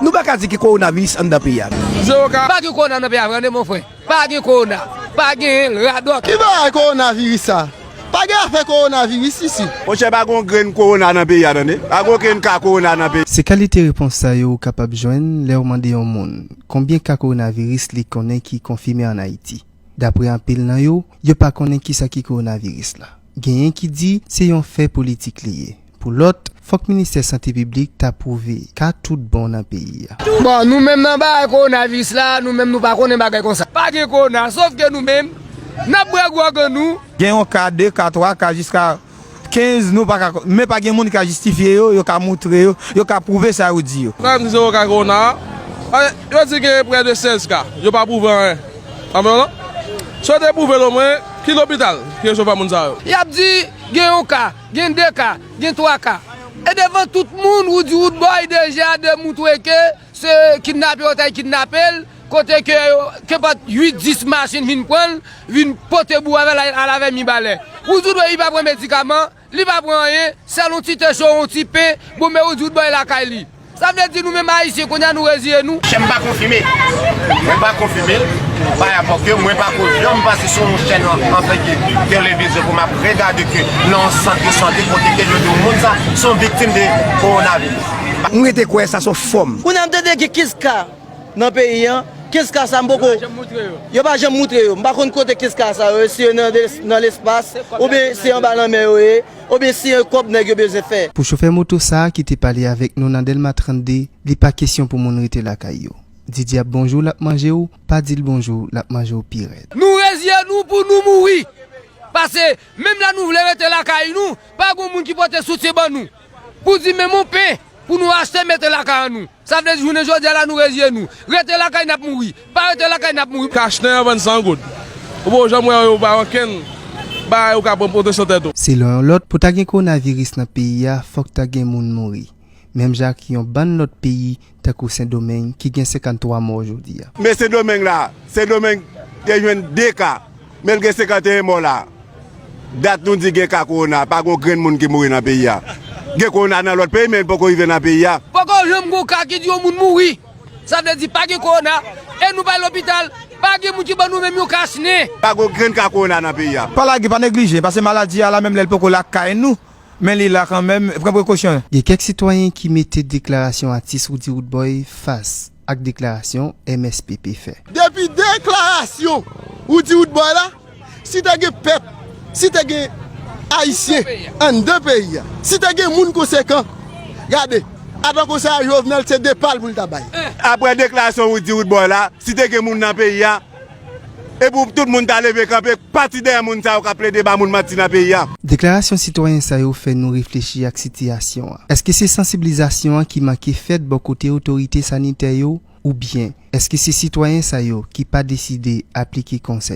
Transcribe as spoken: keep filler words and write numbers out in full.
Nou pa ka di gen kowonaviris anndan peyi a. Zewo ka. Pa gen kowona nan peyi a vre, tande mon frè. Pa gen kowona. Pa gen radòt. Ki bagay kowonaviris sa? Pa gen afè kowonaviris isi. Monchè, pa gen yon grenn kowona nan peyi a, tande. Pa gen okenn ka kowona nan peyi. Se kalite repons sa yo ou kapab jwenn lè w mande yon moun konbyen ka kowonaviris li konnen ki konfime ann Ayiti. Dapre anpil nan yo, yo pa konnen kisa ki kowonaviris la. Genyen ki di se yon fè politik li ye. Pou lòt, fòk ministè sante piblik ta pwouve ka tout bon nan peyi a. Bon, nou menm nan bagay kowonaviris la, nou menm nou pa konnen bagay konsa. Pa gen kowona, sòf ke nou menm, n ap bwè gwòg an nou. Gen yon ka, de ka, twa ka, jiska kenz, nou pa ka, men pa gen moun ki ka jistifye yo, yo ka moutre yo, yo ka pwouve sa yo di yo. Sa m di zewo ka kowona a, yo di gen prè de sèz ka, yo pa pwouve anyen. Anben non? Si yo te pwouve l omwen, ki lopital ki resevwa moun sa yo? Y ap di gen yon ka, gen de ka, gen twa ka. E devan tout moun, Roody Roodboy deja demoutre ke se kidnape yo t al kidnape l, kote ke yo, ke pat uit, dis machin vin pran l, vin pote bou avè l al avè Mibalè. Roody Roodboy li pa pran medikaman, li pa pran anyen, sèl yon ti te cho, yon ti pen, bon, men Roody Roodboy lakay li. Sa vle di nou menm Ayisyen, kounye a nou reziye nou. Chè m pa konfime. Mwen pa konfime l. Pa rapò ke mwen pa ko janm pase sou yon chèn an, an fèt de televizyon pou m ap regade ke nan yon sant de sante kote ke yo di yon moun sa se yon viktim de kowonaviris. M rete kwè sa se yon fòm. Kounye a m tande gen kenz ka nan peyi an, kenz ka sa m poko. Yo pa janm moutre yo. M pa konn kote kenz ka sa yo ye, si yo nan, nan lespas, oubyen si anba lanmè yo ye, oubyen si yon kòb nèg yo bezwen fè. Pou chofè moto sa a ki te pale avèk nou nan Dèlma trannde, li pa kesyon pou moun rete lakay yo. Di dyab bonjou, l ap manje w, pa di l bonjou, l ap manje w pi rèd. Nou reziye nou pou nou mouri. Paske menm lè nou vle rete lakay nou, pa gen moun ki pote soutyen ban nou. Pou di menm yon pen pou nou achte mete lakay an nou. Sa vle di jounen jodi a la nou reziye nou. Rete lakay n ap mouri. Pa rete lakay n ap mouri. Kachnen an vann san goud. Ou poko janm wè yo ba ankenn bagay ou ka pran pwoteksyon tèt ou. Selon yon lòt, pou ta gen kowonaviris nan peyi a, fòk ta gen moun mouri. Menm jan ak yon bann lòt peyi, tankou Sendomeng, ki gen senkanntwa mò jodi a. Men Sendomeng la, Sendomeng te jwenn de ka, men l gen senkanteyen mò la. Dat nou di gen ka kowona, pa gen yon grenn moun ki mouri nan peyi a. Gen kowona nan lòt peyi, men l poko rive nan peyi a. Poko janm gen yon ka ki di yon moun mouri. Sa vle di pa gen kowona, e nou pa al lopital, pa gen moun ki ban nou menm yon kachnen. Pa gen yon grenn ka kowona nan peyi a. Pa lage, pa neglije, paske maladi a la, menm lè l poko lakay nou, men li la kanmenm, pran prekosyon. Gen kèk sitwayen ki mete deklarasyon atis Roody Roodboy fas ak deklarasyon M S P P fè. Depi deklarasyon Roody Roodboy la, si te gen pèp, si te gen Ayisyen anndan peyi a, si te gen moun konsekan, gade, atankou sa Jovenel se de pa l pou l ta bay. Apre deklarasyon Roody Roodboy la, si te gen moun nan peyi a, e pou tout moun ta leve kanpe, pati dèyè moun sa yo k ap plede ba moun manti nan peyi a. Deklarasyon sitwayen sa yo fè nou reflechi ak sitiyasyon an. Èske se sansibilizasyon an ki manke fèt bò kote otorite sanitè yo, oubyen èske se sitwayen sa yo ki pa deside aplike konsèy?